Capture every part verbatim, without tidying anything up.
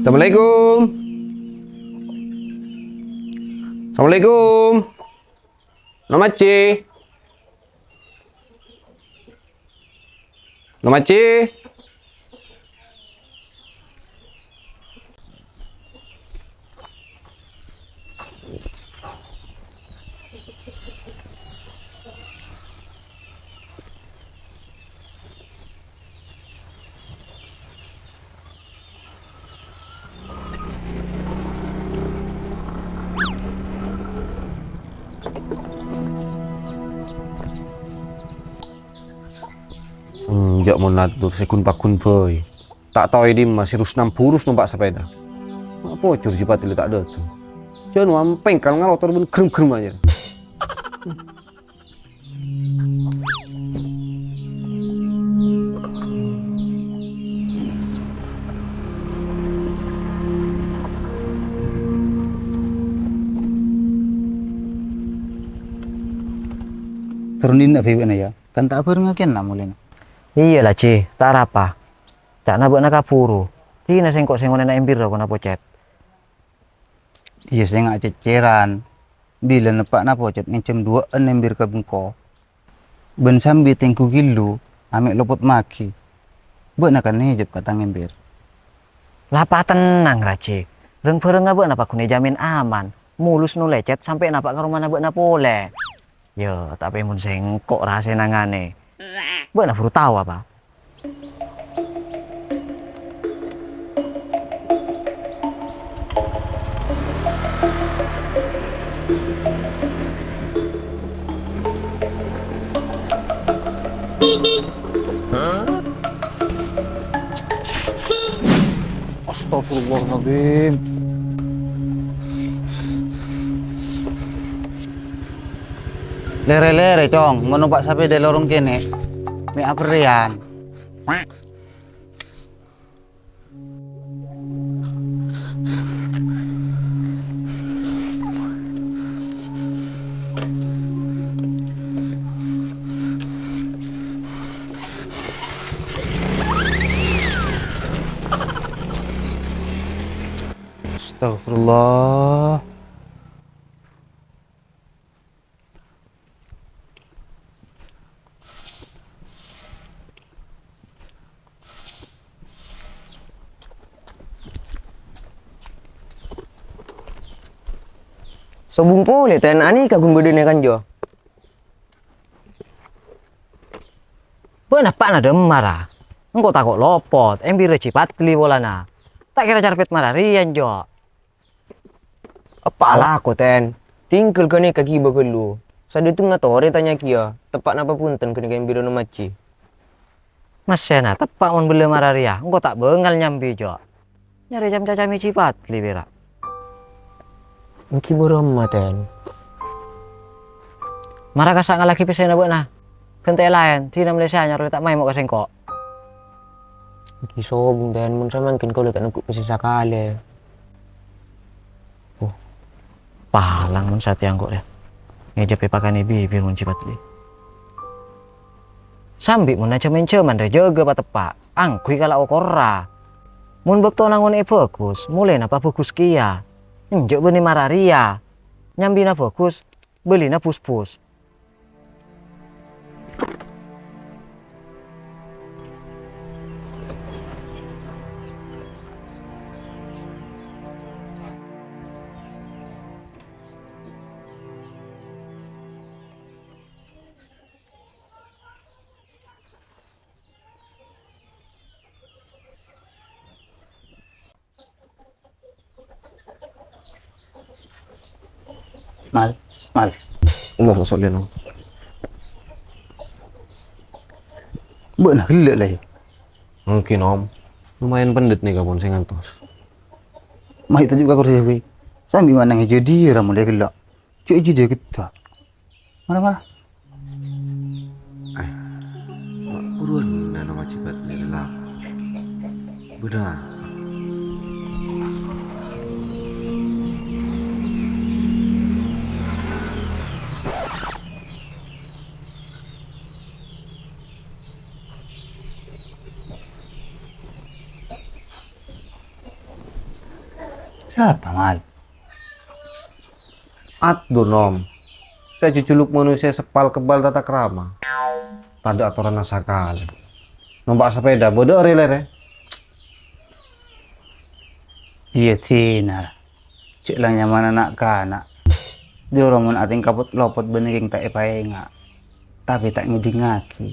Assalamualaikum. Assalamualaikum. Nom Aji. Nom Aji. Enjâ' mon ator sè ghun-paghun bhâi. Ta' tao è dimma si Rusnam buru nompa' sapèda. Ma' pojhur si Patli ta' dâteng. Jhân ampèng kal ngalotor bân grem-grem ajâ. Terro dinna' bhâi bâ'na, yâ? Kan ta' abhârengnga kèya molèna. Iyâ la, Ji, ta' arapa. Ca'na bâ'na kabhuru. Dinna sèngko' sè ngonèna èmbirâ ponapa, Cèt? Iyâ, sènga' cècèran. Bilâ neppa'na pocet ngènjhâm duwâ'ân èmbir ka bengko. Bân sambi tèngghu ghillu, amè' lopot maghi. Bâ'na kan ngèjep ka tang èmbir. La patennang, Raji. Reng-bhârengnga bâ'na paghun èjhâmin aman. Mulus no lècèt sampè' napa' ka romana bâ'na polè. Yâ, tapè mon sèngko' ra sè nanganè. Bâ'na buru tao apa? Astagfirullahaladzim. Lèrè-lèrè, Cong. Mon nompa' sapèda è lorong kènè', mè' aperrèyan. Astagfirullah. Sobung polè, Ten, anèka ghun bâdâna kanjâ. Bâ'na eppa'na dâmmara. Engko' tako' lopot, èmbirâ Ji Padli polana. Ta' kèra carpèt mararèya, enjâ'. Eppa' alako, Ten. Tinggal ghânèka ghibâ ghâllu. Sadhâteng ngatorè tanya kèya, teppa' napa bhunten ghânèka èmbirâ Nom Aji. Massèna teppa' mon bellâ mararèya, engko' ta' bângal nyambi, Jo'. Nyarè cam-cacamè Ji Padli pèra'. Èngghi bârâmma, Ten? Mara kassa' ngallaghi pèssèna bâ'na. Ghântè laèn, dinah Malaysia nyarolè ta' maèmo' ka sèngko'. Èngghi sobung, Ten, mon samangkèn kaulâ ta' neggu' pèssè sakalè. Oh, palang mon satèya engko', yâ. Ngèjep èpakanè bibir mon Ji Padli. Sambi mon ajhâm-ènjhâman rè jâgâ pateppa', angghuy kala okorra. Mon bâktona ngonè'è bhâghus, molèna pabhâghus kèya. Enjâ' bânnè mararèya. Nyambina bhâghus, bâlina bus-bus. Mal, Mal. Allahumma sholli ala. Bâ'na ghellâ' la, yâ? Mungkin, Om. Lumayan pendhet nèka pon sè ngantos. Mayu toju' ka kursi, wè. Sambi ma' nangès jadi ra molè ghellâ'. Cè' jiyâ ghetta. Mara, mara. Eh, buruan, Nano Majibat lèrè la. Benar. Apa, Mal? Adu, Nom. Sè èjhujhuluk manusia sè pal-kebal tata krama. Tadâ' atoranna sakalè. Nompa' sapèda bâdâ rè-lèrè. Iyâ, Sinar. Cè' la nyamana na'-kana'. Jhâ' mon atèng kapot-lopot bânnè kèng ta' èpaènga', tapè ta' ngèdingngaghi.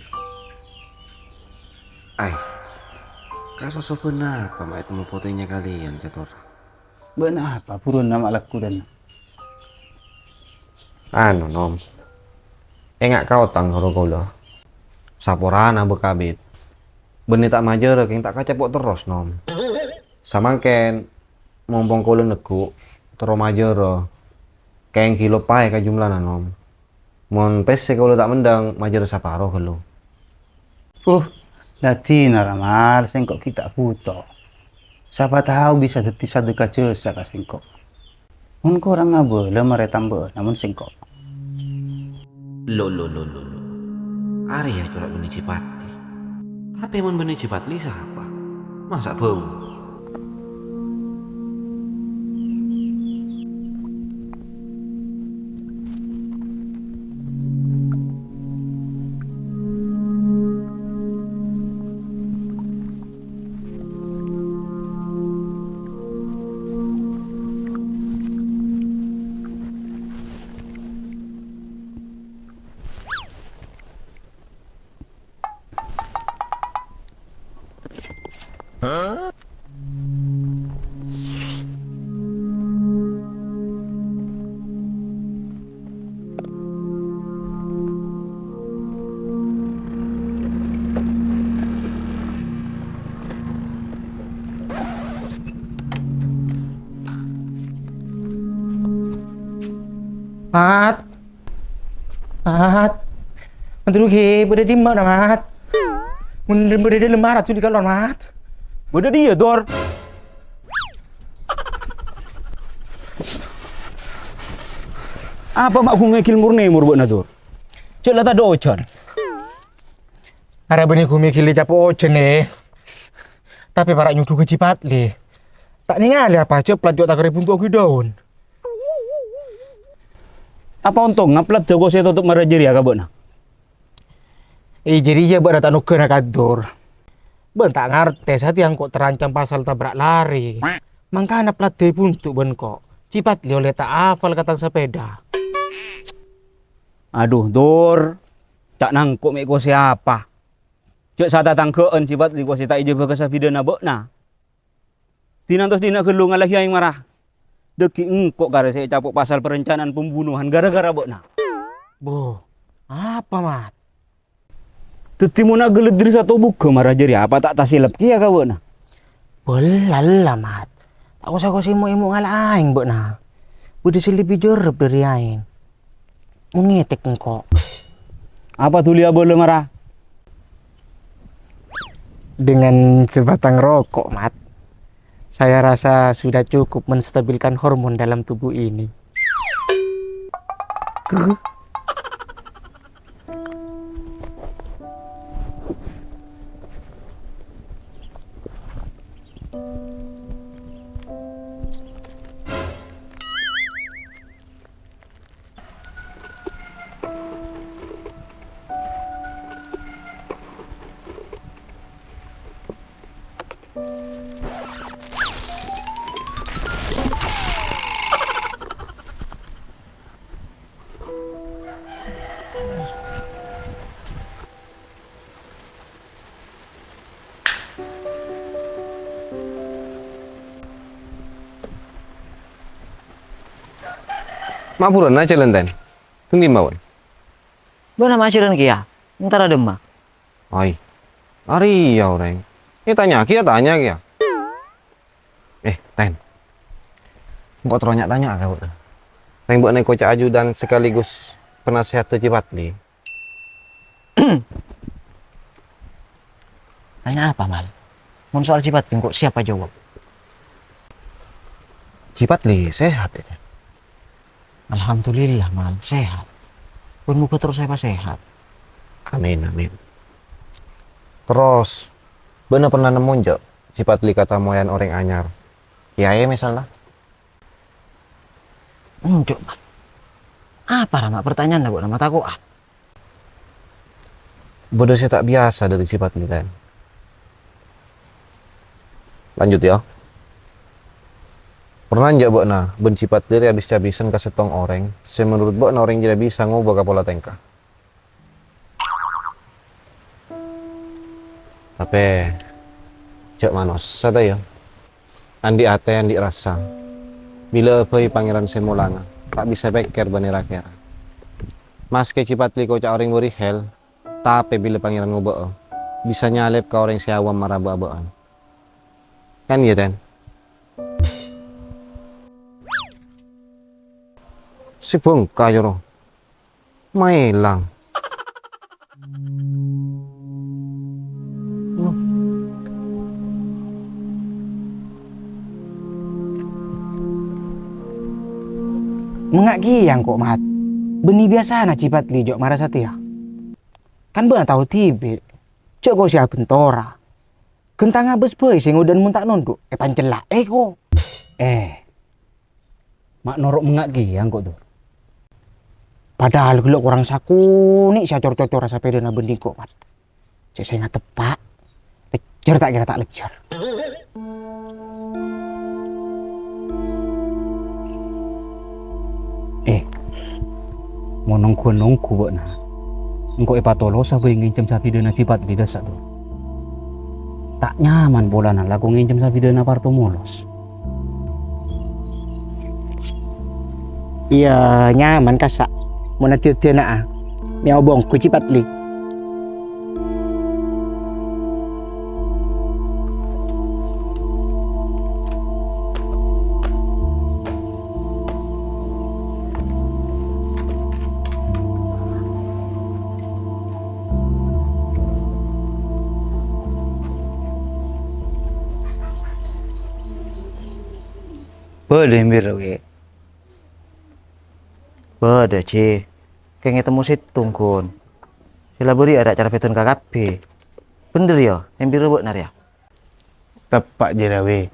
Ai, kasosobhân apa ma' ètemmo potèngnga kalèyan, Cator? Bâ'na apa buruwânna ma' lagghu, Dân? Anu, Nom. Enga' ka otang karo kaulâ. Saporana bâkabit. Bânnè ta' majârâ kèng ta' kacapo' terros, Nom. Samangkèn, mompong kaulâ neggu', terro majârâ. Kèng ghi' loppaè ka jumlana, Nom. Mon pèssè kaulâ ta' mendâng, majârâ saparo ghâllu. Huh, la dinara, Mal, sèngko' ghi' ta' bhuto. Sapa tao bisa dhâddhi sadhâka jhâsa ka sèngko'. Mon korang abâlâ marè tambâ'â, namong sèngko'. Lo, lo, lo, lo, lo. Arèya cora' bânnè Cipatli. Tapè mon bânnè Cipatli sapa? Masa' bâu? Mat. Mat. Mat, dulu ghi, bâdâ dimma, Mat? Mon bâdâ dâlem marat, juli kalor, Mat. Bâdâ diyâ, Dor. Apa ma' ghun ngèghil mor-nèmor bâ'na, Dor? Jhâ' la tadâ' ojhân. Arè bânnè ghun ngèghil capo' ojhân, è. Tapè para' nyodhu ka Cipatli. Ta' nèngalè apa, jhâ' plat jhâ' takarè buntu ogi dâun. Apa ontong ngaplat jago sè totop mara jârèya ka bâ'na? È, jârèya bâ'na ta' nogghâna ka Dor. Bâ'na ta' ngartè, satèya engko' terancam pasal tabrak lari. Mangkana plat è buntu bân ko'. Cipatli ollè ta' afal ka tang sapèda. Adu, Dor. Ca'na engko' mè' kosè apa? Jhâ' satatanggâ'ân Cipatli kosè ta' èjâbâ ka sabidhâna bâ'na. Dinantos dinna' ghâllu ngalahi aèng mara. Dhâggi' engko' karè sè ècapo' pasal perencanaan pembunuhan gara-gara bâ'na. Bo, apa, Mat? Dhâddhi mon aghâlâddhir sato bhughâ mara jârèya apa ta' tasilep kèya ka bâ'na? Bellalla, Mat. Ta' osa kosè mo'-emo' ngala' aèng bâ'na. Bâdâ sè lebbi jârep dâri aèng. Mon ngètèk engko'. Apa dhuli abâlâ mara? Dengan sebatang rokok, Mat. Saya rasa sudah cukup menstabilkan hormon dalam tubuh ini. Ma' buruwân ajhâlân, Ten. Dhung dimma, Wan? Bâ'na ma' ajhâlân kèya, entara dimma? Ai, arèya orèng. Eh, tanya kèya, tanya kèya. Eh, Ten. Engko' terro nya-tanya ka bâ'na. Rèng bâ'na èkoca' ajudan sekaligus penasehat Haji Fadli. Tanya apa, Mal? Mon soal Haji Fadli, engko' siapa jawab? Haji Fadli sehat, ya, Ten? Alhamdulillah, Mal, sehat. Pon moga terros èpasehat. Amin, amin. Terros, bâ'na pernah nemmo jhâ' Haji Fadli katamoyan orèng anyar? Kèyaè, misalna? Enjâ', Mat. Apa ra, Mat, pertanyaanna bâ'na, Mat, tako'an? Bâdâ sè ta' biyasa dâri Cipatli, Ten. Lanjut, yâ. Pernah enjâ' bâ'na bân Cipatli rèya bis-cabisan ka sèttong orèng sè menurut bâ'na orèng jârèya bisa ngobâ ka pola tèngka? Tapè, jhâ' manossa, ta, yâ? Andi' atè, andi' rassa. Bilâ bhâi Pangèran sè molana ta' bisa pèkkèr bân ra-kèra. Maskè Cipatli koca' orèng bârihèl, tapè bilâ Pangèran ngobâ'â, bisa nyalèp ka orèng sè awam mara bâ'-abâ'ân. Kan, yâ, Ten? Sè bângka, jâro. Maèlang. Mengnga' kèya engko', Mat. Bânnè biyasana Cipatli jhâ' mara satèya. Kan bâ'na tao dhibi', jhâ' ko sè abhântora. Ghântang abâs bhâi sè ngodâ'ân mon ta' nondhu', èpancella'è ko. Eh, Ma' noro' mengnga' kèya engko', Dur. Padahal ghellâ' korang sakonè' sè acor-cocora sapèdâna bânnè engko', Mat. Sè sènga' teppa', lejjhâr ta' kèra ta' lejjhâr. Eh, mon ongghuwân ongghu bâ'na, engko' èpatolosa bhâi ngènjhâm sapèdâna Cipatli dâssa', Dur. Ta' nyaman polana lako ngènjhâm sapèdâna Parto molos. Iyâ, nyaman kassa'. Mon adhi-adhiyâna, a, mèyawa bângko Cipatli. Bâdâ, Embir, Wè? Bâdâ, Jhi. Kèng ètemmo sèttong, ghun. Sè la bâri' arè' cara bhidhân ka kabbhi. Bhendher, yâ, Embir bâ'na rèya? Teppa' jârèya, Wè.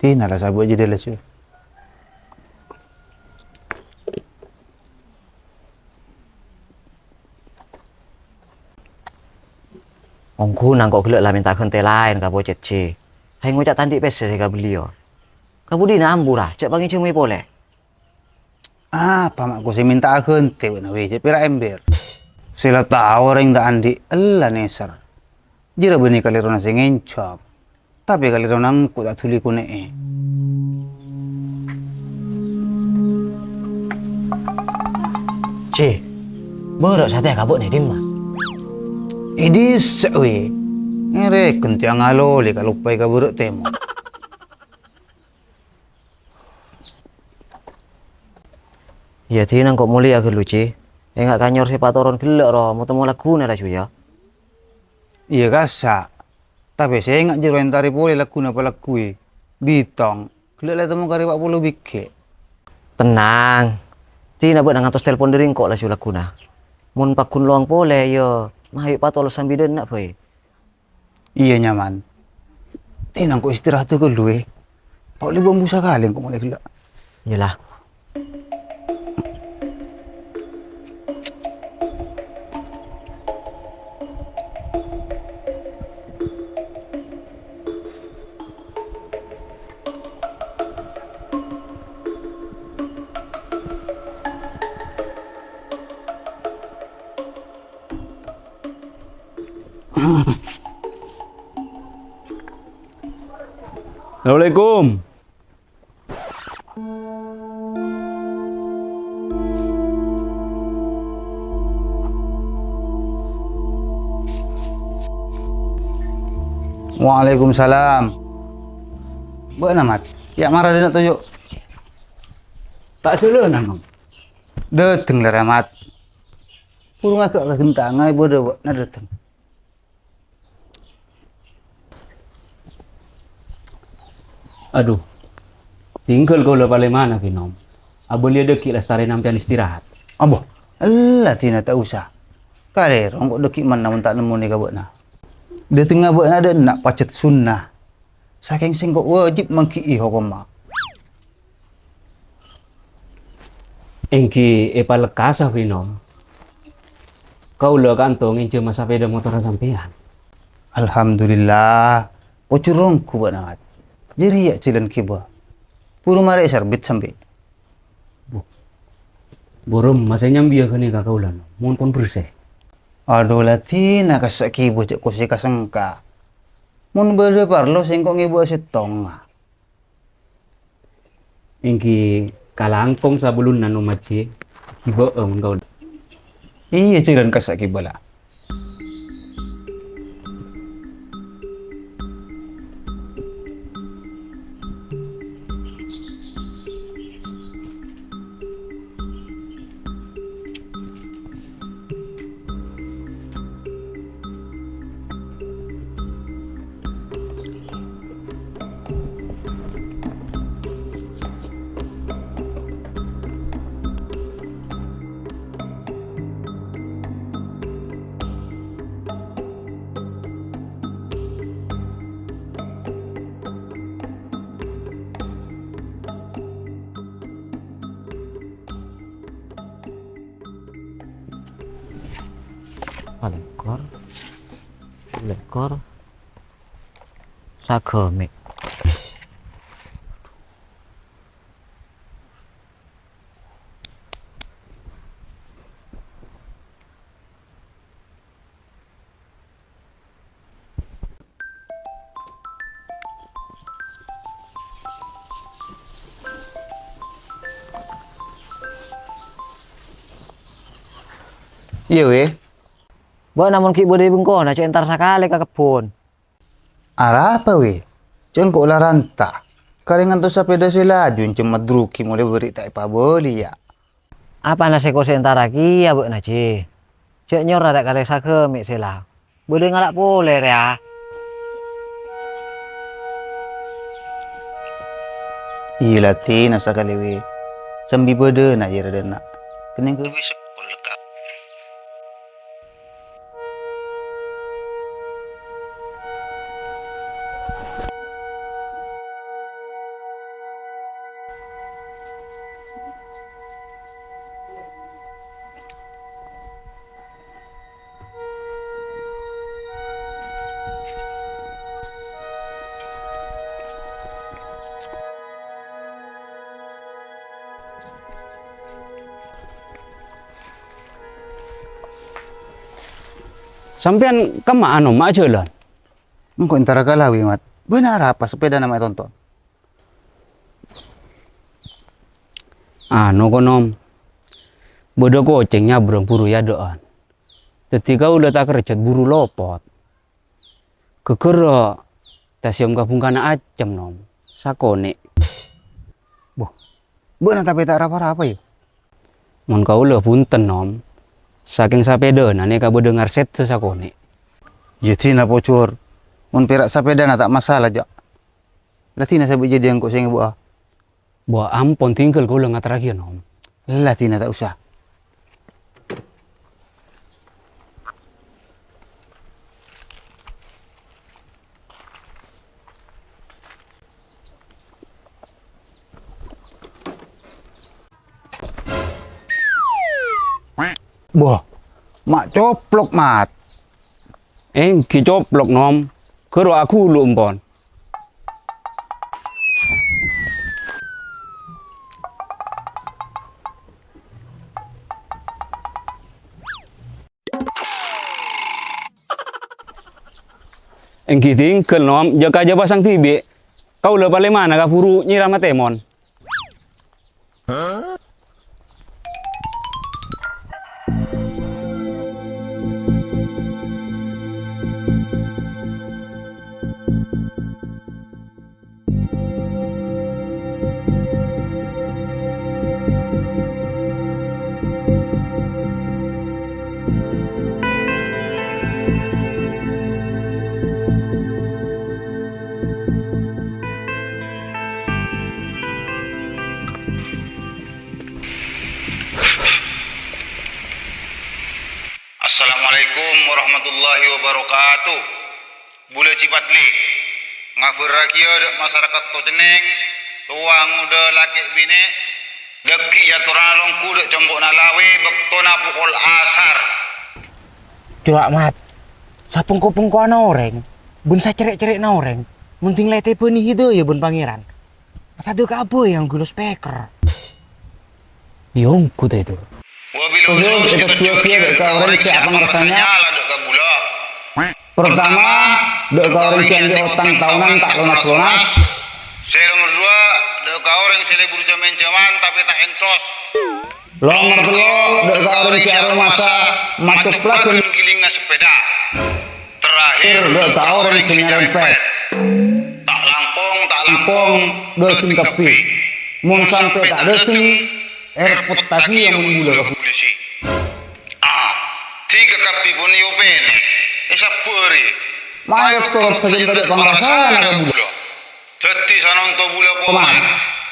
Dina la sabâ' jârèya laju. Ongghu nangko' ghellâ' la mènta ghântè laèn ka Pocèt, Jhi. Sè ngoca' ta' andi' pèssè sè èkabelli, yâ. Kabudina ambu ra, jhâ' pangènjhâmè polè. Apa ma' ko sè mènta aghântè bâ'na, Wè, jhâ' pèra' Embir? Sè la tao orèng ta' andi' ella nèser. Jârèya bânnè kalèrona sè ngènjhâm. Tapè kalèrona engko' ta' dhuli konè'è. Jhi, bârâ' satèya ka bâ'na è dimma? È dissa', Wè. Ngèrèken tèya ngalolè kaloppaè ka bârâ' tèmor. Iyâ, dina engko' molèya ghâllu, Jhi. Enga' kanyor sè patoron ghellâ' ro, mo-temmo lagghuna laju, yâ. Iyâ, kassa'. Tapè sènga' jârèya èntarè polè lagghuna palagguwè. Bitong, ghellâ' la ètemmo karè pa' polo bighi'. Tennang. Dina bâ'na ngantos telpon dâri engko' laju lagghuna. Mon pagghun lowang polè, yâ, mayu' patolo sambi dâ' enna' bhâi. Iyâ, nyaman. Dina engko' istirahat ghâllu, è. Paolè bâ' ambu sakalè engko' molè ghellâ'. Iyâlah. Assalamualaikum. Waalaikumsalam. Bâ'na, Mat? Yâ, mara dâ' enna' toju'. Ta' sala, Nom. Dâteng la, Mat. Buru ngaghâ' ka ghântanga, bâdâ bâ'na dâteng. Adu, tinggal kaulâ palèmana, Ghi Nom. Abâliyâ dâggi' lastarè nampèyan istirahat. Abo, ella dina ta' usa. Kalèro engko' dâggi' manna mon ta' nemmonè ka bâ'na. Dâtengnga bâ'na dâ' enna' pajhât sunnah. Sakèng sèngko' wâjib mangghi'i hokomma. Èngghi èpalekkasa, Nom. Kaulâ kanto ngènjhâma sapèda motorra sampèyan. Alhamdulillah, pojhur ongghu bâ'na, Mat. Jârèya jhâlân ghibâ. Buru marè èserbit sampè'. Bu-, buru masè nyambiyâ ghânèka kaulâ, Nom. Mon pon bersè. Adhu, la dhina kassa' ghibâ jhâ' kosè kasengka. Mon bâdâ parlo sèngko' ngèbâ'â sèttonga. Èngghi kalangkong sabellunna Nom Ajji, ghibâ'â mon kaulâ. Iyâ, jhâlân kassa' ghibâ la. Palèkor, lèkor, sagâmè'. Iyâ, Wè. Bâ'na mon ghi' bâdâ è bengkona, cè' entar sakalè ka kebbhun. Arapa, Wè? Cè' engko' la ranta. Karè ngantos sapèda sè laju encem madrugi molaè bâri' ta' èpabâli, yâ. Apana sè kosè entara kèya bâ'na, Ji? Jhâ' nyora ta' karè sagâmè' sè la. Bâdâ ngala' polè rèya. Iyâ, la dhina sakalè, Wè. Sambi bâdâna jârèya dâ' enna'. Kennèng ghâbây seppol lekka'. Sampèyan kemma'a, Nom, ma' ajhâlân? Engko' entara ka Lawi, Mat. Bâ'na arapa sapèdana ma' ètonton? Anu, ko, Nom. Bâdâ kocèng nyabrâng buru è adâ'ân. Dhâddhi kaulâ takerjhât buru lopot. Ghâghârâ tasèyom ka bhungkana acem, Nom. Sakonè'. Boh, bâ'na tapè ta' rapa-rapa, yâ? Mon kaulâ bhunten, Nom. Sakèng sapèdana nèka bâdâ ngarsèdhâ sakonè'. Yâ, dhina pojhur. Mon pèra' sapèdana ta' masala, jhâ'. La dhina sabâ' jâdiyâ engko' sè ngèbâ'â. Bâ, ampon, tinggal kaulâ ngaterraghiyâ, Nom. La dhina ta' osa. Bâ, ma' coplok, Mat. Èngghi coplok, Nom. Ghârâ aghulu, empon. Èngghi tinggal, Nom, jhâ' kajhâ pasang dhibi'. Kaulâ palèmana kabhuru nyèramma tèmon. Assalamualaikum warahmatullahi wabarakatuh. Bulâ Ji Padli, ngabhârrâghiyâ dâ' masarakat Tocenneng, towa ngodâ lakè' binè', Dhâggi' atorana longghu dâ' congko'na la wè bâktona pokol asar. Jurâ' Mat, sapongko-pongkowanna orèng, bân sacerrè'-cerrè'na orèng, mending la ètèbâni hidayah bân Pangèran. Sadhâjâ kabâ èyangghuy loudspeaker. Èyangghuy tèdor. Wabil khusus èpèdu'âghi dâ' ka orèng sè apangrasa nyala dâ' ka bulâ. Pertama, dâ' ka orèng sè andi' otang taonan ta' lonas-lonas. Sè nomer duwâ', dâ' ka orèng sè lebur jhâm-ènjhâman tapè ta' èntos. Nomer tello', dâ' ka orèng sè aromasa macoplaghân gilingnga sepèda. Terakhir, dâ' ka orèng sè nyarèmpèt. Ta' langkong, ta' langkong, dâteng kabbhi. Mon sampè' ta' dâteng, èrpèttaghi mon bulâ ka polisi. Ah, dhika kabbhi pon èopènè, èsabbhâri. Mayor tor sajân tadâ' pangrasana ka bulâ. Dhâddhi sanonto bulâ komat.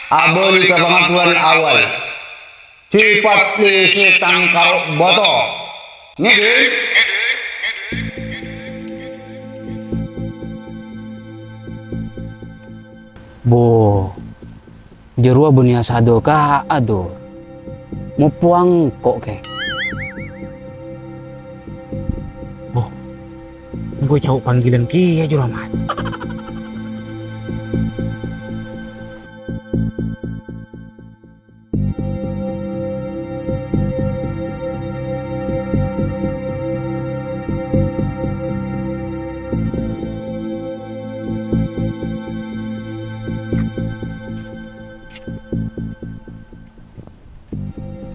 Abâli ka pangatowan awal. Cè' Patli sè tang karo' bâto. Ngèdhing? Bo, jârowa bânnè sadhâjâ ka adu. Mopo engko' kè. Bo, engko' ca'o panggilan kèya, Juru Amat.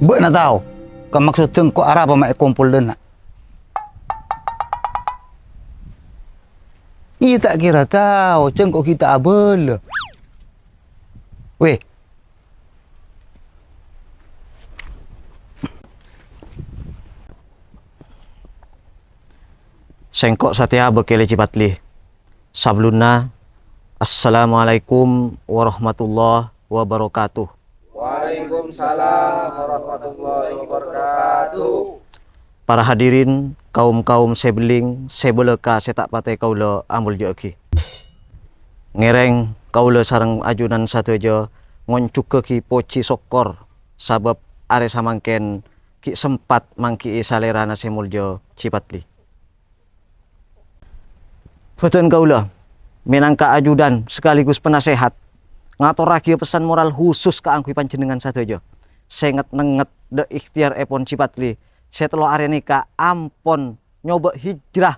Bâ'na tao, ka maksodda engko' arapa ma' èkompol dâ' enna'? Iyâ, ta' kèra tao, jhâ' engko' ghi' ta' abâlâ. Wè. Sèngko' satèya abâkkèlè Cè' Patli. Sabellunna, assalamualaikum warahmatullahi wabarakatuh. Waalaikumsalam warahmatullahi wabarakatuh. Para hadirin, kaum-kaum sè bellèng, sè bâlâkka sè ta' patè kaulâ amoljâ'aghi. Ngèrèng kaulâ sareng ajunan sadhâjâ ngonjhughâghi pojhi sokkor, sabâb arè samangkèn ghi' sempat mangghi'i salèrana sè moljâ Cè' Patli. Bhâdhân kaulâ, mènangka ajudan sekaligus penasehat, ngatorraghiyâ pesan moral khusus kaangghuy panjhennengngan sadhâjâ sè ngèt-nèngngèt dâ' ikhtiyarèpon Cè' Patli sè tello arè nèka ampon nyobâ hijrah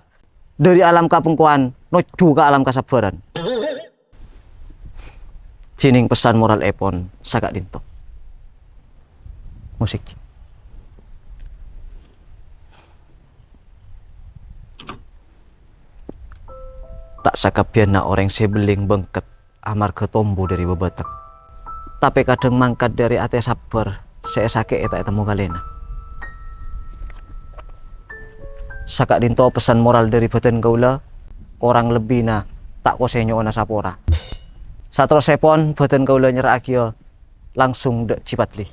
dâri alam kapongkowan nojjhu ka alam kasabbhârân. Dhinèng pesan moralèpon saka'dinto. Musik. Ta' sakabbhiyânna orèng sè bellèng bângkèt amarghâ tombu dâri bâbâtek. Tapè kadhâng mangkat dâri atè sabbhâr sè èsakè'è ta' ètemmo kalèna. Saka'dinto pesan moral dâri bhâdhân kaulâ, korang lebbina ta' kosè nyo'ona sapora. Saterrossèpon bhâdhân kaulâ nyerra'aghiyâ langsung dâ' Cè' Patli.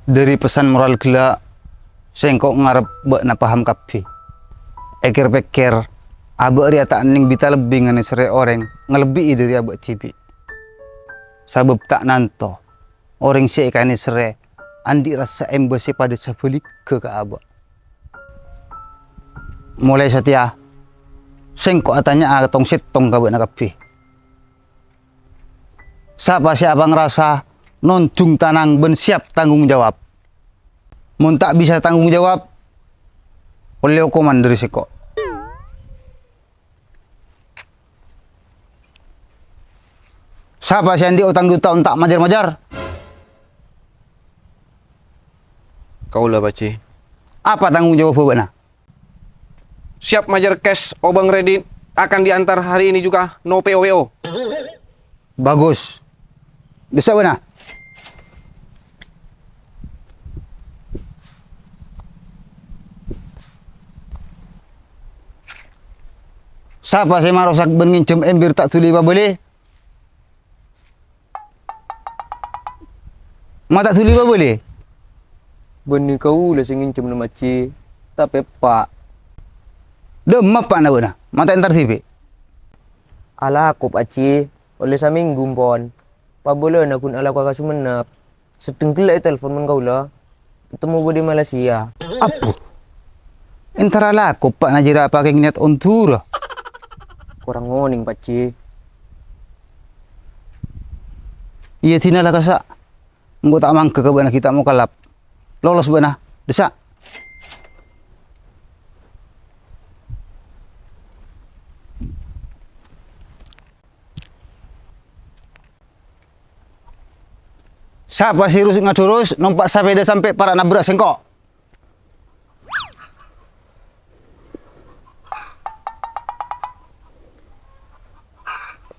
Dâri pesan moral ghellâ', sèngko' ngarep bâ'na paham kabbhi. Èkèr-pèkkèr, abâ' rèya ta' ennèng bita lebbi nganèserrè orèng ngalebbi'i dâri abâ' dhibi'. Sabâb ta' nanto, orèng sè èkanèserrè andi' rassa emba sè padâ sabhâligghâ ka abâ'. Molaè satèya, sèngko' atanya'a tong-sèttong ka bâ'na kabbhi. Sapa sè apangrasa nonjhung tanang bân siap tanggung jawab? Mon ta' bisa tanggung jawab, ollè okoman dâri sèngko'. Sapa sè andi' otang du taon ta' majar-majar? Kaulâ, Pak Ji. Apa tanggung jawab bâ'na? Siap majar cash, obâng kredit akan diantar hari ini juga, no P O W O. Bagus. Bisa bâ'na? Sapa sè marosak bân ngènjhâm èmbir ta' dhuli pabâli? Ma' ta' dhuli bâbâlâ? Bânnè kaulâ sè ngènjhâmma, Pajji, tapè eppa'. Dâ'emma eppa'na bâ'na? Ma' ta' entar dhibi'. Alako, Pajji, ollè samènggu, empon. Pabâlâna ghun alako ka Songennep. Sedheng ghellâ' ètelpon mon kaulâ. Ètemmo bâdâ è Malaysia. Abbhu. Entar alako eppa'na jârèya apa kèng niyat ondhurâ? Korang onèng, Pajji. Iyâ, dinala kassa'. Engko' ta' mangghâ ka bâ'na ghi' ta' mokallaf. Lolos bâ'na, dissa'. Sapa sè rus-ngadurus nompa' sapèda sampè' para' nabrak sèngko'?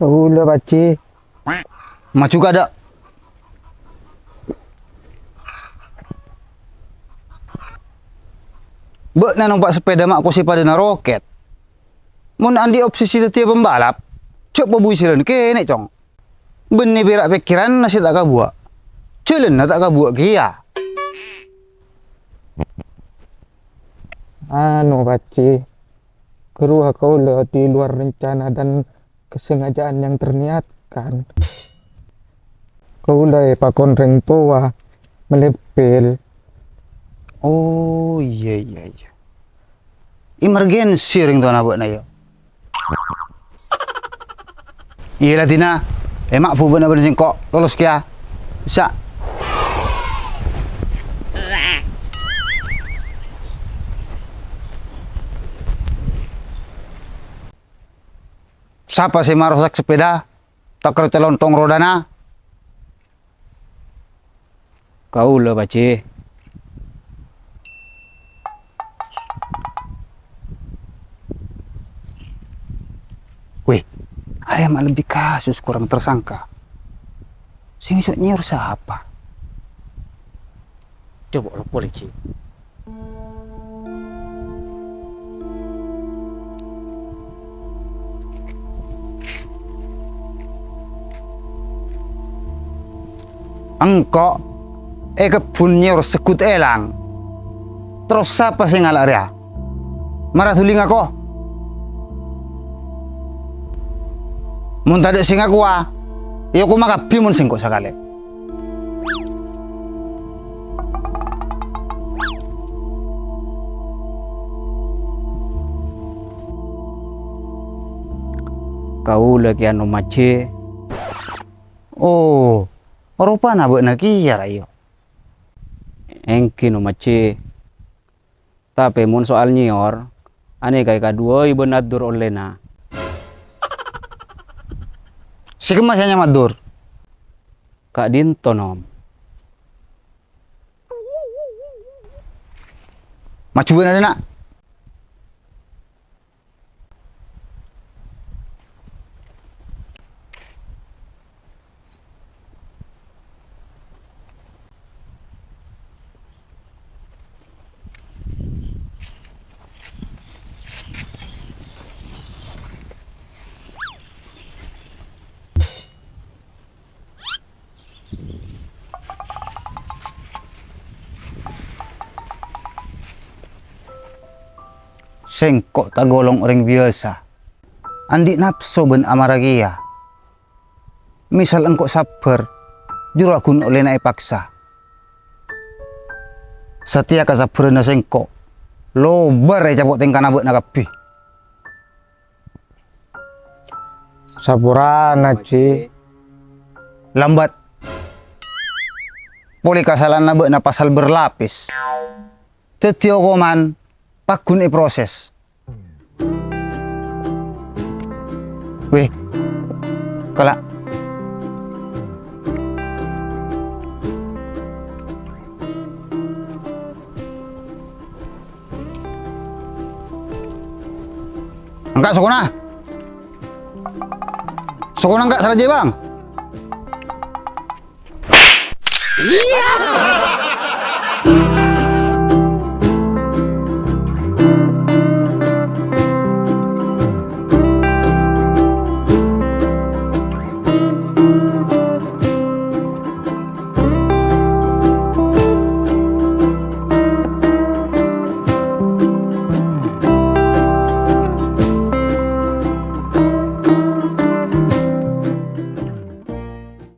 Kaulâ, Pajji. Maju kadâ'. Bâ'na nompa' sapèda ma' kosè padâna rokèt. Mon andi' obsesi dhâddhiyâ pembalap, jhâ' pabujiran kènè', Cong. Bânnè pèra' pèkkèranna sè ta' kabuwâ'. Jhâlânna ta' kabuwâ' kèya. Anu, Pajji, ghâruwa kaulâ di luar rencana dan kesengajaan yang terniatkan. Kaulâ èpakon rèng towa mèlè pèl. Oh, iyâ, iyâ, iyâ. Emergensi rèng towana bâ'na, yâ. Iyâ, la dina. È, ma' bu bâ'na bân sèngko'. Lolos kèya. Bisa. Sapa sè marosak sepeda? Tèkèr calontong rodana. Kaulâ, Pajji. Wèh, arèya ma' lebbi kasus korang tersangka. Sè ngèso' nyèyor sapa? Coba lo polisi. Engko' è kebbhun nyèyor segghut èlang. Terros sapa sè ngala' rèya? Mara dhuli ngako. Mon tadâ' sè ngakowa, èyokoma kabbhi mon sèngko' sakalè. Kaulâ kèya, Nom Majjhi. Oh, ropana bâ'na kèya, ra, iyâ? Èngghi, Nom Majjhi. Tapè mon soal nyèyor, anèka èkaduwâi bân Addur ollèna. Sè kemma sè anyama Addur? Ka'dinto, Nom. Maju bân adâna. Sèngko' ta' golong orèng biyasa. Andi' napso bân amarah kèya. Misal engko' sabbhâr, jhughân ollèna èpaksa. Satèya kasabbhârânna sèngko', lobâr ècapo' tèngkana bâ'na kabbhi. Saporana, Ji. Lambat. Polè kasala'anna bâ'na pasal berlapis. Dhâddhi okoman paggun èproses. Wèh, kala'. Angka' sokona. Sokona angka' saraja, Bang.